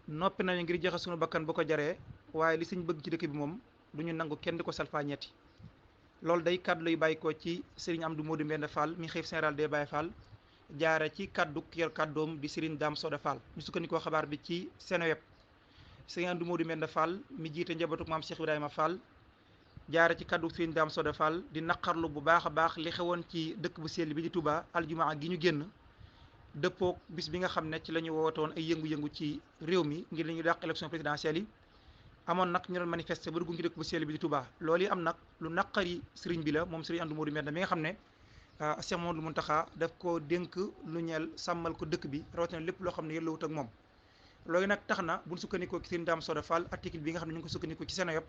noppi nañu ngir joxe sunu bakkan bu ko jaree waaye li sëñ bëgg ci dëkk bi moom du ñu nangu kenn di ko salfaañeeti loolu day kàddu lay bàyyi ko ci Serigne Amdou Modou Mbenda Fall mi xalif général des Baye Fall jaare ci kàddu ki yor kàddoom di Serigne Dame Soda Fall ñu sukkandikoo xabaar bi ci Seneweb. Serigne Amdou Modou Mbenda Fall mi jiite njabootu maam Cheikh Ibrahima Fall jaare ci kàddu Serigne Dame Soda Fall di naqarlu bu baax a baax li xewoon ci dëkk bu sell bi di Touba aljumaa gi ñu génn dëppook bis bi nga xam ne ci la ñu wootoon ay yëngu-yëngu ci réew mi ngir li ñu dàq élection présidentielle yi amoon nag ñu doon manifester ba dugg ci dëkk bu sell bi di Touba loolu yi am nag lu naqari sëriñ bi la moom Serigne Amdou Modou Mbenda mi nga xam ne Cheikh Mamadou Mountakha daf ko dénk lu ñeel sàmmal ko dëkk bi rawatina lépp loo xam ne yëllawut ak moom loolu nag tax na buñ sukkandikoo ci Serigne Dame Soda Fall article bi nga xam ne ñu ngi ko sukkandikoo ci Seneweb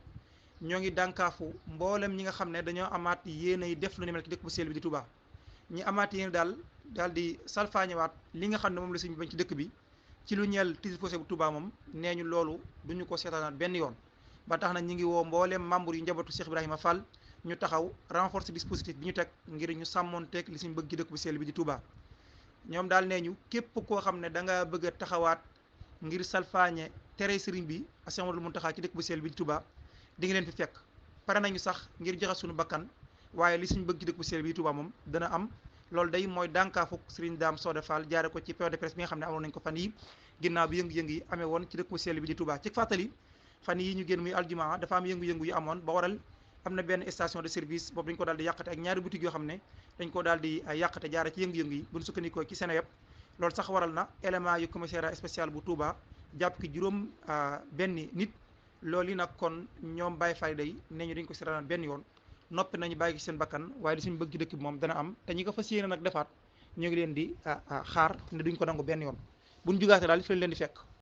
ñoo ngi dànkaafu mboolem ñi nga xam ne dañoo amaat yéenay def lu ne mel ci dëkk bu sell bi di Touba ñi amaat yéen daal di salfaañewaat li nga xam ne moom la sëñ bi bañ ci dëkk bi ci lu ñeel titre foncier bu Touba moom nee ñu loolu duñu ko seetaanaat benn yoon ba tax na ñu ngi woo mbooleem membre yu njabootu Cheikh Ibrahima Fall ñu taxaw renforcer dispositif bi ñu teg ngir ñu sàmmoonteeg li suñ bëgg ci dëkk bu sell bi di Touba ñoom daal nee ñu képp koo xam ne da nga bëgg a taxawaat ngir salfaañe tere sëriñ bi Cheikh Mamadou Mountakha ci dëkk bu sell bi di Touba di nga leen fi fekk pare nañu sax ngir joxe suñu bakkan waaye li suñ bëgg ci dëkk bu sell bi di Touba moom dana am loolu day mooy dànkaafuk Serigne Dame Soda Fall jaare ko ci point de presse bi nga xam ne amoon nañ ko fan yi ginnaaw bi yëngu-yëngu yi amee woon ci dëkk bu sell bi di Touba ci fàttali fan yi ñu génn muy aljumaa dafa am yëngu-yëngu yu amoon ba waral am na benn station de service boobu dañ ko daal di yàqate ak ñaari boutique yoo xam ne dañ ko daal di yàqate jaare ci yëngu-yëngu yi buñ sukkandikoo ci Seneweb loolu sax waral na élément yu commissariat spécial bu Touba jàpp ki juróom benn nit loolu yi nag kon ñoom Baye Fall day ne ñu dañ ko seetaan benn yoon noppi nañu bàyyi ci seen bakkan waaye li suñu bëgg ci dëkk bi moom dana am te ñi ko fas yéene nag defaat ñu ngi leen di xaar ne duñ ko nangu benn yoon buñ jugaate daal fi leen di fekk